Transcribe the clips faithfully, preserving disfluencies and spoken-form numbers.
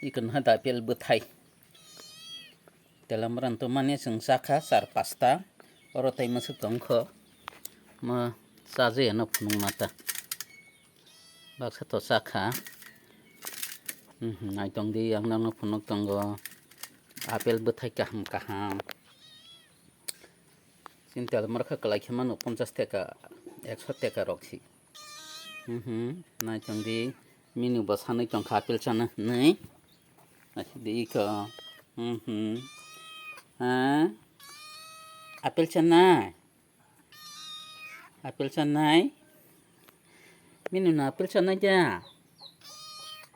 Ikon ha da apple bwthai. Telamran to mani chwng chakha char pasta. Oro tai mwswk tongkho. Mo chajaya no phunukna ta. Baksa to chakha. Mhm, naitong di, ang nangno phunuk tongo. Apple bwthai kaham kaham. Chini telamra kha kwlai khe mano ponchas teka, ekso teka rok si. Mhm, naitong di, minu bo sanwi tongkha apple chana hinwi. Naisik di iko. Mhm. Ha? Apple chanai? Apple chanai? Minu no apple chanai da?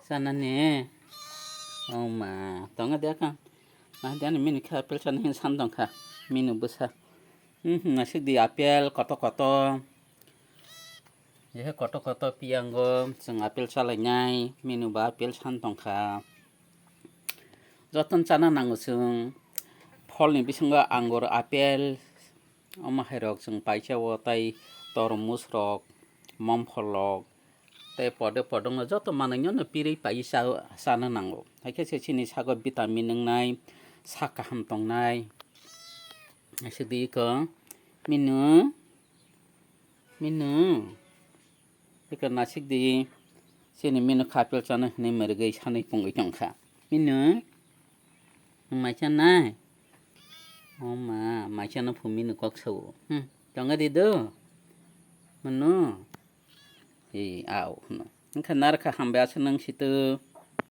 Chanani? Oh ma, tongo de kha. Nah, de ani minu khe apple chanai hin san tongkha. Minu bwsa. Mhm, naisik di apple koto koto. Jehe koto koto piyango chwng apple chalainai, minu ba apple san tongkha. Jotono chana nango chwng. Pholni bisingo angur, apple, omo hairok chwng paisa o, tai tormos rok, momphol rok, tei pode podongo joto manwino no pirwi paiwi cha-, chana nango. Haikhe se chini sago vitamin wngnai, sak kaham tongnai. Naisik di iko, minu, minu. Iko naisik di, chini minu kha apple chana hinwi mwrwgwi sanwi pungwi tongkha. Minu, nwng mai chanai? O ma, mai chana phu minu kok sao. Hmm, tongo di do? Munu? Ei, au, hwno. Wngkha narwkha hambai aswk nang situ.